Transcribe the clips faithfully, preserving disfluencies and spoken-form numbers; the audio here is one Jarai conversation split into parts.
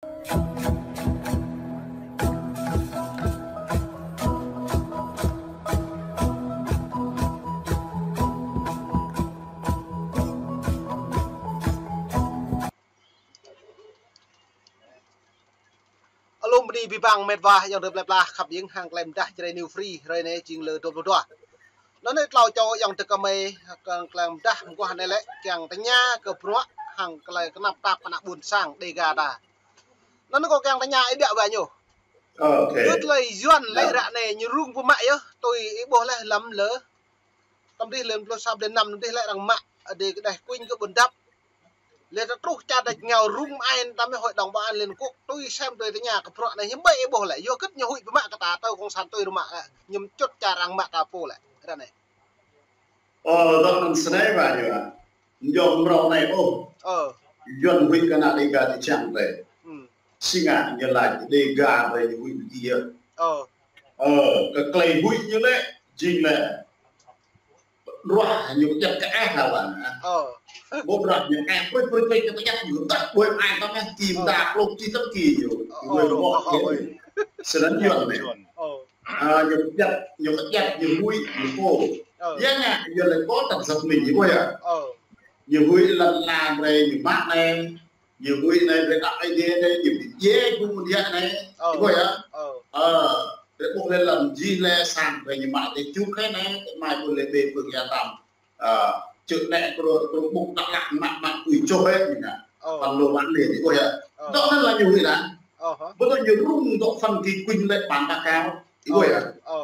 Alum bơni abih bang met wa ayŏng adơi plơi pla khăp hing hăng tơlơi pơdah Jrai New Free hrơi anai jing lơ dua pluh dua. Anŭn anai tlâo čô ayŏng adơi kơmơi kơ tơlơi pơdah mơguah anai lĕ kiăng tơña kơ bruă hăng tơlơi kơnăp tap ană ƀôn sang Dega ta. Anŭn anai kâo kiăng tơña ih biă wa ñu. Ơ, ok. Yua tơlơi Yuan lĕ ră anai ñu rŭng pơmă yơh, tui ih ƀuh lĕ lăm lơ. Tơdơi lĕ pluh sa blan năm tơdơi lĕ arăng mă, ơ, đe kơđeh kuing kơ ƀôn dăp. Lĕ ta truh čar ta ngao rŭng ai ta mơ̆ Hội đồng Bảo an Liên Hợp Quốc, tui sem tui tơña kơ bruă anai hiư̆m ƀai ih ƀuh lĕ, yua hơget ñu huĭ pơmă kơ ta tơ kông sản tui rơmă, ơ, ñu mčŭt čar arăng mă ta pô lĕ, ră anai. Ơ, dŏ anŭn snei wa ñu a. Ñu mrâo anai ôh. Ơ. Yuan huĭ kơ ană Dega ti čang tê. Hmm. Si ngă ñu laĭ Dega tê ñu huĭ kơ ih yơh. Ơ. Ơ, kơ tơlơi huĭ ñu lĕ, jing lĕ. Ruah ñu kơjăp kơ eh hă wa. Ơ. Ƀu ruah ñu eh, pruih, pruih, pruih, kơ kơjăp ñu tăk ƀuih ai tơmeh, kim ta klôk či tăk ki ñu. Ơ, ƀuih ơ, rơmô ơ, ơ, ơ. Snăn Yuan anai. Ơ. Ơ, ñu kơjăp, ñu kơjăp, ñu huĭ, ñu pô. Ơ. Yua ngă, ñu lĕ kơ tăk giật mình, ñu ƀuh yơh. Ơ. Ñu huĭ lăn la drei ñu mă anai, ñu huĭ anai drei đăp ai dê anai, ñu bi djai ƀu mơ̆n yơh anai. Ơ. Ñu ƀuh yơh. Ơ. Ơ, drei ƀuh lĕ lăm jih lĕ sang drei ñu mă tê čuk hai anai, tê mai ƀuh lĕ bê pơk ya tam. Ơ, čư̆ nĕ kơ, kơ ƀŭk Dak Lak mă, mă kui čoh eh, ñu ngă. Ơ. Păn lô mă anai, ñu ƀuh yơh. Ơ. Dŏ anŭn lĕ ñu huĭ anŭn. Ơ hă. Ƀu dŏ ñu rŭng dŏ phần kơ kuing lĕ bản báo cáo. Ñu ƀuh yơh. Ơ.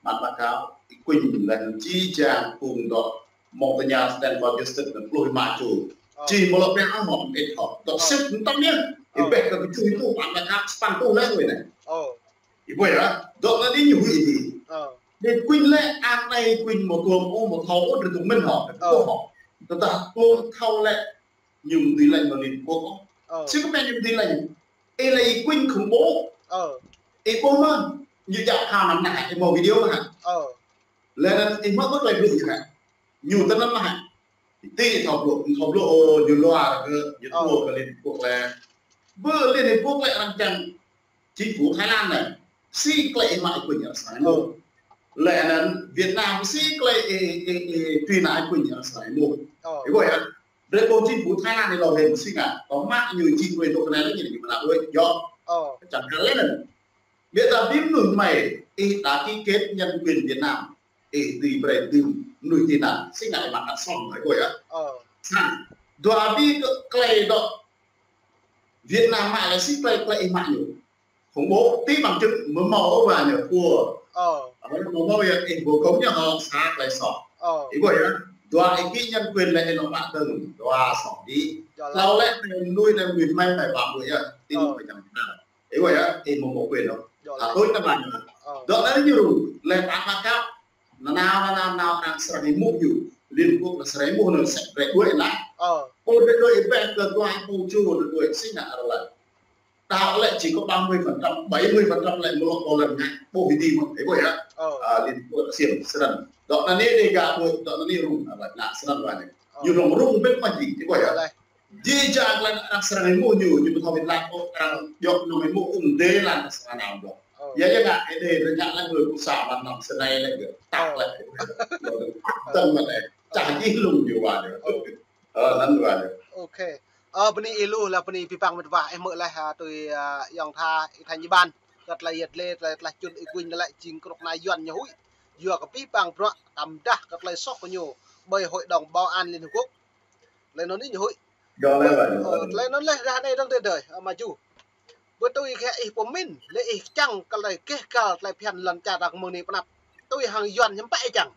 Bản báo cáo, ih kuing lĕ či jang kung dŏ mơ̆ng tơña Stanford University anŭn pluh rơma čô. Ơ. Či mơ̆ lŏ pĕ ang hŏm ih hŏm. Dŏ sĭt mơtam yơh. Ih ƀuh kơ kơčŭ ih tu bản báo cáo sapăn tu lĕ wơi anai. Ơ. Ih ƀuh yơh, dŏ anai ñu huĭ ih. Ơ. Đe kuing lĕ ang anai kuing mơ̆ tuôm ôh, mơ̆ thâo ôh, drei tŭ mĭn hŏ, ôh hŏ. Tơdah tuôm thâo lĕ ñu mơ̆ dưi lĕ mơ̆ Liên Hợp Quốc. Ơ. Či kơ mĕ ñu mơ̆ dưi lĕ. Ih lĕ ih kuing khủng bố. Ơ. Ih ƀuh mơ̆, ñu djă̱ phao năm nah, ih mâo video hă. Ơ. Lĕ anŭn ih mâo ƀuh lĕ video hă. Ñu tơnăn hă. Ti thâo blŭ, thâo blŭ, ơ, ñu luar kơ, ñu tuôm kơ Liên Hợp Quốc lĕ. Ƀơ Liên Hợp Quốc lĕ arăng čang chính phủ Thái Lan anai. Si tơlơi ih mă ih kuing arăng srăng ih mơ̆. Lĕ anŭn Việt Nam si tơlơi ih, ih, ih, truy nã ih kuing arăng srăng ih mơ̆. Ơ. Ih ƀuh yơh. Drei ƀuh chính phủ Thái Lan anai lŏ hên si ngă. Kơ mă ñu či tui tŭ kơ anai lĕ ñu mă đuaĭ yơh. Ơ. Čang kơ lĕ anŭn. Biă ta ƀing mơnuih mơmai, ih đã ký kết nhân quyền Việt Nam. Ih dưi brơi dưm mơnuih tị nạn, si ngă ih mă kăt sŏng, ih ƀuh yơh. Ơ. Sa, dua ƀing kơ tơlơi dŏ Việt Nam mă lĕ si tơlơi, tơlơi ih mă ñu. Khủng bố, tí bằng chứng, mơ̆ mâo ôh wa ñu pô. Ơ. Ơ, mơ̆ mâo yơh, ih ƀu kông ñu hŏ sa tơlơi soh. Ơ. Ih ƀuh yơh. Dua ih ký nhân quyền lĕ ih lŏ mă tơ̆ng, dua soh đĭ. Yơh lah. Tlâo lĕ, mơnuih lĕ mơnuih mơmai phải bám đuaĭ yơh. Ih ƀuh yơh, ih mơ̆ mâo quyền ôh. Dŏ lĕ ñu rŭng, lĕ pă pă kăp. Nanao, nanao, nanao, arăng srăng ih mŭt ñu. Liên Hợp Quốc lĕ srăng ih mŭt ñu sĕ brơi đuaĭ anai. Ơ. Ơ, brơi đuaĭ ih ƀuh kơ dua ih pô čô brơi đuaĭ si ngă arăng laĭ. Đăo lĕ chỉ có ba mươi phần trăm, bảy mươi phần trăm lĕ mơ̆ lŏ tơlơi ngă. Ƀuh video mơ̆, ih ƀuh yơh. Ơ. Ơ, Liên Hợp Quốc lĕ ksiêm, snăn. Dŏ anai đe gah đuaĭ, dŏ anai rŭng, arăng laĭ, snăn wa ñu. Ơ. Ñu rŭng rŭng ƀĕ mă jing, ih ƀuh yơh. Ơ, lĕ. Jih jang lĕ arăng srăng ih mŭt ñu, ñu ƀu thâo wĭt laih ôh, arăng djŏp nŭng ih mŭt ung đê lăn srăng nao dŏ. Ơ. Yua, yua ngă ih đe rơñă lĕ mơnuih ƀusa mă năm snei lĕ gơ̆. Tăk lĕ. Tơ̆ng mă lĕ. Čah jih lŭng ñu wa ñu. Ơ. Ơ, anŭn wa ñu. Ok. Ơ, bơni ih lu lah bơni abih bang met wa ih mơ̆ laih, a, tui, a, ayŏng tha, ih tha ñu ƀan. Kơ tơlơi yet lĕ, tơlơi tơlơi čun ih kuing lĕ jing kơnuk kơna Yuan ñu huĭ. Yua kơ abih bang bruă, tam dah kơ tơlơi soh kơ ñu. Ƀơi Hội đồng Bảo an Liên Hợp Quốc. Lĕ anŭn ñu huĭ. Yua lĕ wa ñu. Ơ, tơlơi anŭn lĕ ră anai dơ̆ng tơdơi, ơ, mă jŭ. Ƀu tui kơ ih pơmĭn, lĕ ih čang kơ tơlơi keh kal tơlơi phiăn lŏn čar ta kơ mơ̆ng anai pơnăp. Tui hăng Yuan hiư̆m pă ih čang.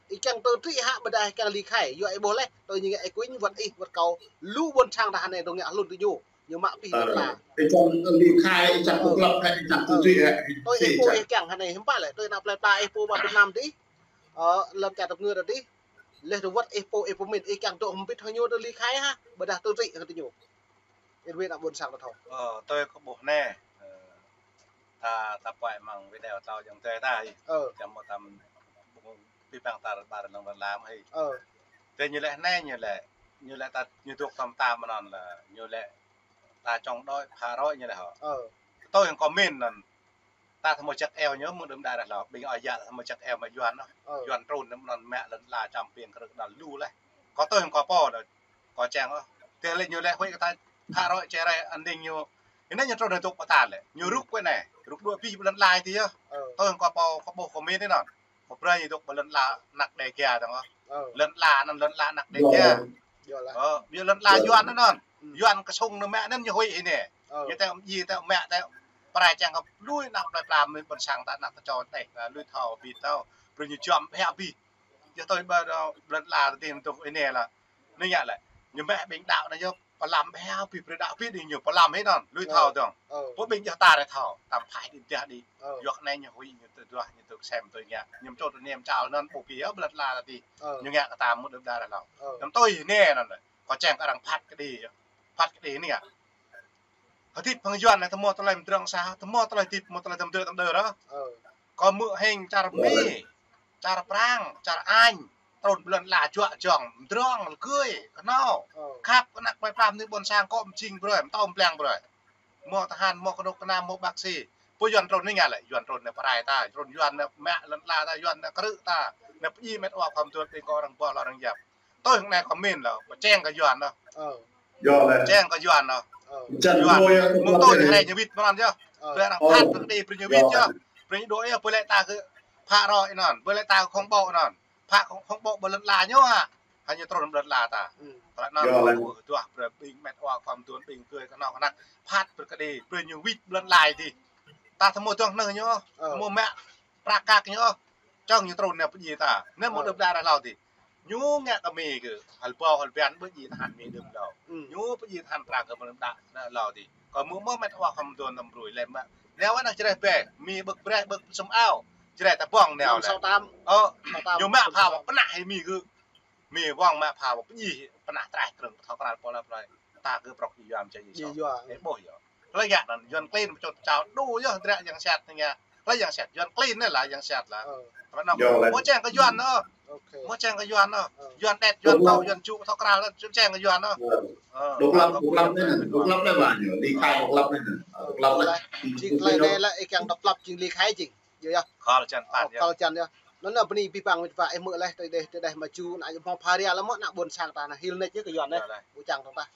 Ih čang tơtrĭ hă ƀôdah ih čang ly khai, yua ih ƀuh lĕ, tui ñu ngă ih kuing wơ̆t ih wơ̆t kâo, lu ƀôn sang ta anai dŏ ngă hlŭn tui ñu, ñu mă pih lŏn ta. Ih čang ly khai, ih čang tơglăp hă, ih čang tơtrĭ hă. Tui ih pô ih čang anai hiư̆m pă lĕ, tui ană plơi pla ih pô ƀă Việt Nam tih. Ơ, lŏn čar ta ngơ ta tih. Lĕ tơ wơ̆t ih pô ih pơmĭn, ih čang dŏ hơbĭt hăng ñu tơ ly khai hă, ƀôdah tơtrĭ hăng tui ñu. Ih wĭt ană ƀôn sang ta thâo. Ơ, tui kơ ƀuh anai. Ơ, ta, ta puai mơ̆ng video tlâo ayŏng adơi ta ih. Ơ. Čang mơ̆ tam ƀing abih bang ta ƀar lăng ƀar lam ih. Ơ. Tơ ñu lĕ anai ñu lĕ, ñu lĕ ta, ñu dŏ tam ta mơnăn lĕ, ñu lĕ ta čŏng đuaĭ pha rơ̆i ñu lĕ hŏ. Ơ. Tui hăng kâo min anŭn. Ta tơhmô čăk eo ñu mơ̆ng đưm đă ră hlâo. Ƀing ơi yă tơhmô čăk eo mă Yuan anŭn. Ơ. Yuan trŭn anŭn mă lŏn ala čăm piêng krư̆ đa lu leh. Kâo tui hăng kâo pô đa. Kâo čang ôh. Tơlơi ñu lĕ huĭ kơ ta pha rơ̆i čơrai an ninh ñu. Anai ñu trŭn anai tŭk pơtă lĕ. Ñu rŭk wơ̆t anai. Rŭk đuaĭ pih ƀơi lŏn ala tih yơh. Ơ. Tui hăng kâo pô kâo ƀuh kâo min anŭn. Kâo brơi ñu dŏ ƀơi lŏn ala anăk Đêga dơ̆ng ôh. Ơ. Lŏn ala anŭn lŏn ala anăk Đêga. Ơ, ƀơi lŏn ala Yuan anŭn. Yuan kơsŭng anŭn mă anŭn ñu huĭ hĭ anai. Ơ. Ñu tơ̆ mơji tơ̆ mă tơ̆ pơrai čang kơ lui anăk plơi pla mơ̆n ƀôn sang ta anăk tơčô teh, lui thâo ƀing thâo. Brơi ñu čăm ƀiă ƀiă. Yua tui ƀơi lŏn ala tih tŭk hĭ anai lah. Anai ngă lĕ. Ñu mă ƀing đaŏ anai yơh. Pơlăm ƀiă ƀiă brơi đaŏ ƀiă đĭ ñu pơlăm hĭ anŭn. Lui thâo dơ̆ng. Ơ. Pô ƀing djơ̆ ta rai thâo. Tam phai đĭ djơ̆ đĭ. Ơ. Yua kơ anai ñu huĭ ñu tơduah ñu tơkơsem tui ngă. Ñu mơčô tơnem čal anŭn pô ƀiă ƀơi lŏn ala tih. Ơ. Ñu ngă kơ ta mơ̆ng đưm đă ră hlâo. Ơ. Ñu tui anai anŭn. Kâo čang kơ arăng phat kơđi. Phat kơđi anai ngă. Hơdip hăng Yuan anai tơhmô tơlơi mơdrŏng sa, tơhmô tơlơi hơdip, tơhmô tơlơi tơm dơ tơm dơ ră. Ơ. Kâo hmư̆ hing čar Mi, čar Prang, čar Anh, trŭn ƀơi lŏn ala juă jŏng, mơdrŏng, lơgơi, kơnâo. Ơ. Khăp kơ anăk plơi pla anai ƀôn sang kơ mơjing brơi, mơtâo mơblang brơi. Hmâo tơhan, hmâo kơnuk kơna, hmâo bác sĩ. Pô Yuan trŭn anai ngă lĕ, Yuan trŭn anai pơrai ta, trŭn Yuan anai mă lŏn ala ta, Yuan anai krư̆ ta, anai pơdjai met wa khŏm tuăt ƀing kâo arăng ƀuh lŏ arăng yap. Tui hăng anai kâo min lŏ, pơčeng kơ Yuan anŭn. Ơ. Čeng kơ Yuan anŭn. Ơ. Yuan. Mơ̆ng tui hơrai ñu wĭt mơ̆n yơh. Ơ. Brơi arăng phat brơi kơđi brơi ñu wĭt yơh. Brơi ñu đuaĭ yơh, ƀơi lĕ ta kơ pha rơ̆i anŭn, ƀơi lĕ ta kơ khŏng ƀô̆ anŭn. Pha khŏng, khŏng ƀô̆ ƀơi lŏn ala ñu hă. Hă ñu trŭn ƀơi lŏn ala ta. Tơlơi anŭn kâo ƀuh duah brơi ƀing met wa khŏm tuăt ƀing gơ̆ kơnâo kơnăk. Phat brơi kơđi brơi ñu wĭt ƀơi lŏn ala tih. Ta tơhmô dŏng hnơ̆ng ñu. Ơ. Tơhmô mă prăk kăk ñu. Čang ñu trŭn anai pơdjai ta. Anai mơ̆ng đưm đă ră hlâo tih. Ñu ngă kơ Mi kơ hal ƀâo hal biăn pơdjai tơhan Mi đưm đă. Ñu pơdjai tơhan Prang kơ mơ̆ng đưm đă ră hlâo tih. Kâo hmư̆ hmâo met wa khŏm tuăt tơm brơi lĕ mă. Anai wơ̆t anai Jrai ƀĕ. Mi ƀơ̆k brơi ƀơ̆k sum ao. Jrai ta ƀơ̆ng anai lĕ. Ơ, ñu mă pha wơ̆t pơnah hĭ Mi kơ. Mi wơ̆t mă pha wơ̆t pơdjai pơnah tơrai krơ̆ng pơthâo krăn pô la plơi. Ta kơ prŏk Yuan čai Yuan. Ơ, ƀuh yơh. Hlơi ngă anŭn Yuan klin pơčŏt pơčao đu yơh dră yang sat anai ngă. Hlơi yang sat Yuan klin anai lah yang sat lah. Ơ. Tơlơi anŭn. Hmâo čeng kơ Yuan anŭn. Hmâo čeng kơ Yuan anŭn. Ơ. Yuan đet, Yuan thâo, Yuan čŭ, thâo krăn lah, čeng kơ Yuan anŭn. Ơ. Độc lập, độc lập anai, độc lập anai lah ñu. Ly khai độc lập anai. Độc lập anai. Jing tơlơi anai lah ih kiăng độc lập jing ly khai jing. Yơh yơh. Khŏl čan phat yơh. Khŏl čan yơh. Anŭn anai bơni abih bang met wa ih hmư̆ laih tơdơi, tơdơi mă ču anai hmâo pha ria lah mơ̆ anăk ƀôn sang ta anai hil nač yơh kơ Yuan anai. Ƀu čang dơ̆ng tah.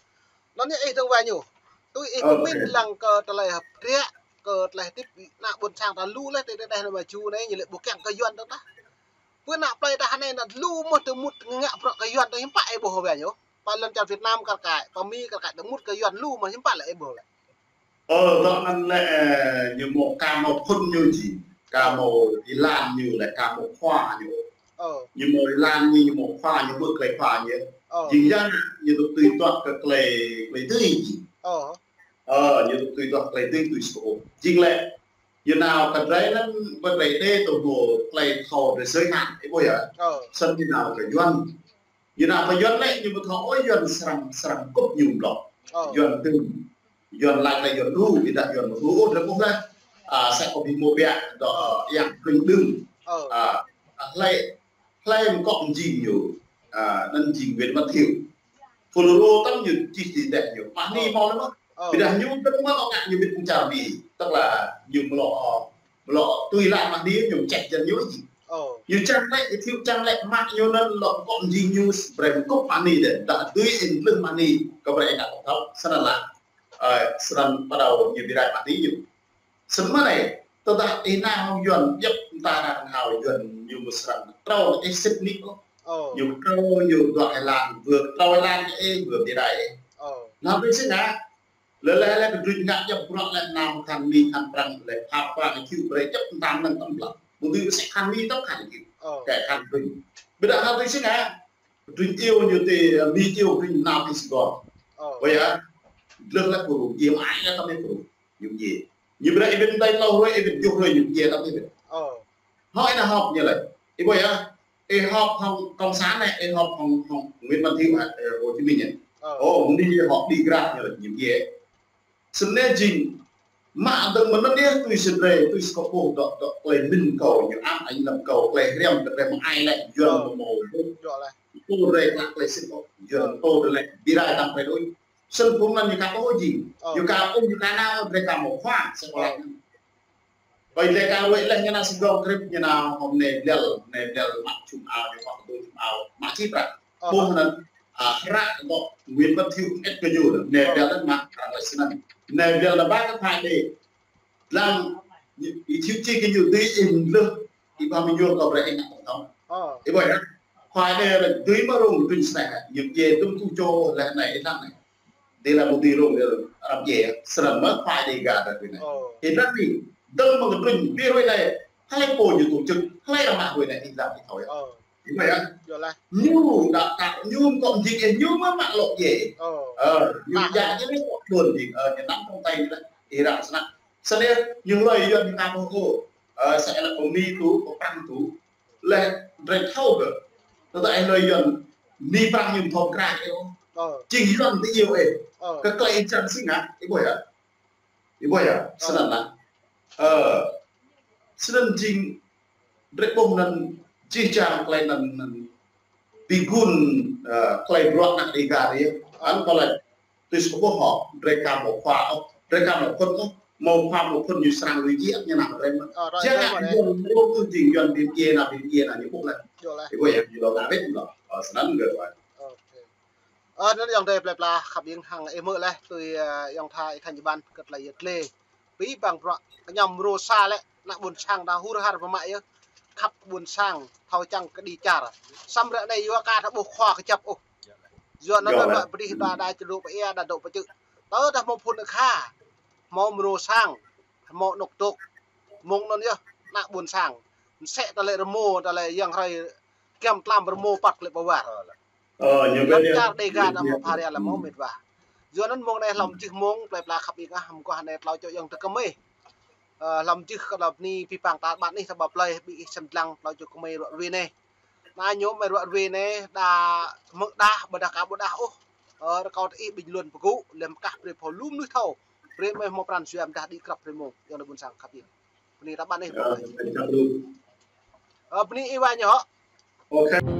Anŭn yơh ih dơ̆ng wa ñu. Tui ih pơmin lăng kơ tơlơi hơdră, kơ tơlơi hơdip anăk ƀôn sang ta lu laih tơdơi anai mă ču anai ñu lĕ ƀu kiăng kơ Yuan dơ̆ng tah. Pơ anăk plơi ta anai anŭn lu mơ̆ tơmŭt ngă bruă kơ Yuan dơ̆ng hiư̆m pă ih ƀuh wa ñu. Pơ lŏn čar Việt Nam kar kaĭ, pơ Mi kar kaĭ tơmŭt kơ Yuan lu mơ̆ hiư̆m pă lĕ ih ƀuh lĕ. Ơ, dŏ anŭn lĕ, ñu hmâo ka hmâo phŭn ñu jing, ka hmâo êlan ñu lĕ ka hmâo khua ñu. Ơ. Ñu hmâo êlan ñu, ñu hmâo khua ñu, hmâo tơlơi khua ñu. Ơ. Jing yơh, ñu tŭ tui tuăk kơ tơlơi, tơlơi dưi jing. Ơ. Ơ, ñu tŭ tui tuăk tơlơi dưi tui sô. Jing lĕ, ñu nao kơ drơi anŭn, ƀơi drơi đe tŭ hmâo tơlơi thâo drơi sơi hă, ih ƀuh yơh. Ơ. Snăn ñu nao kơ Yuan. Ñu nao pơ Yuan lĕ, ñu ƀu thâo ôh Yuan srăng, srăng kŭp ñu mlŏ. Ơ. Yuan tơm, Yuan laĭ lĕ Yuan đru, ƀiădah Yuan ƀu đru ôh, drơi ƀuh lah. A, sa kơ ƀing mơ̆ biă, dŏ, ơ, yang kơnh đưm. Ơ. A, hlơi, hlơi mơ̆ kŏ jing ñu. A, anŭn jing Nguyễn Văn Thiệu. Fulro tăm ñu čih ti deh ñu. Mă anai hmâo lĕ mơ̆. Ơ. Ƀiădah ñu tơm mơ̆ kơ ngă ñu ƀĭt pơčar Mi. Tức là ñu mlŏ, mlŏ tui laĭ mă anai ñu čeh jăn ñu jing. Ơ. Ñu čang lĕ, Thiệu čang lĕ mă ñu anŭn lŏ kŏ jing ñu brơi kŭp mă anai deh. Dah tui in lưng mă anai kơ brơi ngă kŏ thâo. Snăn lah. Ơ, snăn bắt đầu ñu bi rai mă anai ñu. Snăn mă anai, tơdah ih nao hăng Yuan, djŏp mta nao hăng Yuan ñu mơ̆ srăng. Trâo ih sĭt nik ôh. Ơ. Ñu trâo, ñu dŏ êlan, ƀu trâo êlan ih, ƀu bi rai ih. Ơ. Anŭn ƀing si ngă, Lĕ lĕ lĕ kơ drơi ngă djŏp bruă lĕ nao khăn Mi khăn Prăng lĕ pha pha kơ Thiệu brơi djŏp mta mơnơ̆ng tăm blah. Mơ̆ng tui sĕ khăn Mi tăm khăn Thiệu. Ơ. Kơ khăn drơi. Ƀiădah khăn drơi si ngă. Drơi iâu ñu tơ Mi iâu drơi nao tơ Sài Gòn. Ơ. Ƀơi yơh. Lĕ lĕ pô iâu ai lĕ tăm pô. Ñu iâu. Ñu brơi ih ƀĭt đai tlâo hrơi, ih ƀĭt juh hrơi ñu iâu tăm ih ƀĭt. Ơ. Hơi na họp ñu lĕ. Ih ƀuh yơh. Ih họp hăng cộng sản anai, ih họp hăng, hăng Nguyễn Văn Thiệu hă, ơ, Hồ Chí Minh anai. Ơ. Ơ, mơ̆ng anai ih họp đi grab ñu lĕ, ñu iâu. Snăn jing, mă dơ̆ng mơ̆n anai tui sĭt rai, tui skop ƀuh dŏ, dŏ tơlơi mĭn kâo, ñu ăt ai lăm kâo, tơlơi hriăm, tơlơi mă ai lĕ, Yuan mơ̆ mâo. Ơ. Tơlơi klă tơlơi sĭt kâo, Yuan tơlơi bi rai tăm tơlơi đôč. Sĭt phung anŭn ñu ka ƀuh jing. Ñu ka ƀuh, ñu ka nao, drơi ka mơ̆ khua, sĭt ƀuh. Ƀơi drơi ka ruai leh ñu nao sĭt gong krip ñu nao hŏm ne blel, ne blel mă čum ao, ñu mă čum ao, mă čih prăk. Ƀuh anŭn, a, hră dŏ Nguyễn Văn Thiệu ĕt kơ ñu, ne blel anŭn mă, a, leh sĭt anŭn. Ne blel anŭn ba kơ phai đê. Lăng, ih čih čih kơ ñu dưi ih mlih, ih ba mơñum kơ brơi ih ngă tong tong. Ih ƀuh yơh. Khua Ơi Adai lĕ dưi mă rông dưi snei hă. Ñu djai dŭm tu čô leh anai ih lăng anai. Dih lăng mơ̆ dưi rông dih rông. Arăng djai, srăng mă Khua Ơi Adai gah dih ruai anai. Ih lăng anai, dơ̆ng mơ̆ng kơ dưi bi ruai anai. Hlơi pô ñu tổ chức, hlơi arăng mă ruai anai, ih lăng ih thâo yơh. Ih ƀuh yơh. Ñu đa đa, ñu kŏ jing ih, ñu mă mă lŏ djai. Ơ, ñu djai djai anai kŏ đuôn jing, ơ, ñu năm tong tai anai, ih răng snăk. Sĭt anai, ñu hlơi Yuan ñu ka ƀuh ôh. Ơ, sa lĕ pơ Mi tu, pơ Prăng tu. Leh drơi thâo kơ. Tơdah ih hlơi Yuan, Mi Prăng ñu thâo krah ih ôh. Jing Yuan ti iâu ih. Kơ klei ih čang sĭt ngă, ih ƀuh yơh. Ih ƀuh yơh, sĭt anŭn lah. Ơ, sĭt anŭn jing drơi ƀuh anŭn jih jang klei anŭn, anŭn bi gun, ơ, klei bruă ană Dega ri. Anŭn kơ lĕ tui sĭt ƀuh hŏ, drơi ka mơ̆ khua ôh, drơi ka mơ̆ phŭn ôh, mơ̆ khua mơ̆ phŭn ñu srăng lui jĕ ñu nao drơi mơ̆n. Ơ, drơi mơ̆n. Jing Yuan mơ̆ jing Yuan bi djai nao bi djai nao ñu ƀuh leh. Ih ƀuh yơh, ñu lŏ ngă wĕt lŏ. Ơ, sĭt anŭn gơ̆. Ơ, anŭn ayŏng adơi plei pla khăp ƀing hăng ih hmư̆ leh tui, ơ, ayŏng tha ih khăn jơban kơ tơlơi yơh tlê. Pi bang bruă kơ ñu mrô sa lĕ, ană ƀôn sang đa hur har pơmă yơh. Khăp ƀôn sang, thâo čang kơ đĭ čar. Samơ̆ ră anai yua ka ta ƀuh khua kơjăp ôh. Yua anŭn anŭn bruă pơdih đa đa čơdŏ pơ ia đa dŏ pơ čư̆. Tơdah hmâo phŭn kha, hmâo mrô sang, hmâo anŏ tŏk. Mơ̆ng anŭn yơh, ană ƀôn sang. Msĕ tơlơi rơmô, tơlơi yang hrơi kiăm tlam rơmô păt klĕ pơwar. Ơ, ñu lăm čar Dega ană mơ̆ pha ria lăm mơ̆ met wa. Yua anŭn mơ̆ng anai hlăm jih mơ̆ng plei pla khăp ƀing ah, mơ̆ng kơ anai tlâo čô ayŏng tơ kơmơi. Ơ, hlăm jih kơ hlăm ni pi pang ta ƀăn anih ta ƀă plei ƀing ih sĭt lăng tlâo čô kơmơi ruă ruai anai. Ană ñu mơi ruă ruai anai đa mơ̆ng đah ƀôdah ka ƀôdah ôh. Ơ, rơkâo tơ ih bình luận pơgŭ, lăm kah brơi pô lum nuih thâo. Brơi mơi hmâo pran jua mơdah đĭ krăp brơi mơ̆ng, ayŏng adơi ƀôn sang khăp ƀing. Bơni ta ƀăn anih. Ơ, bơni ih wa ñu hŏ.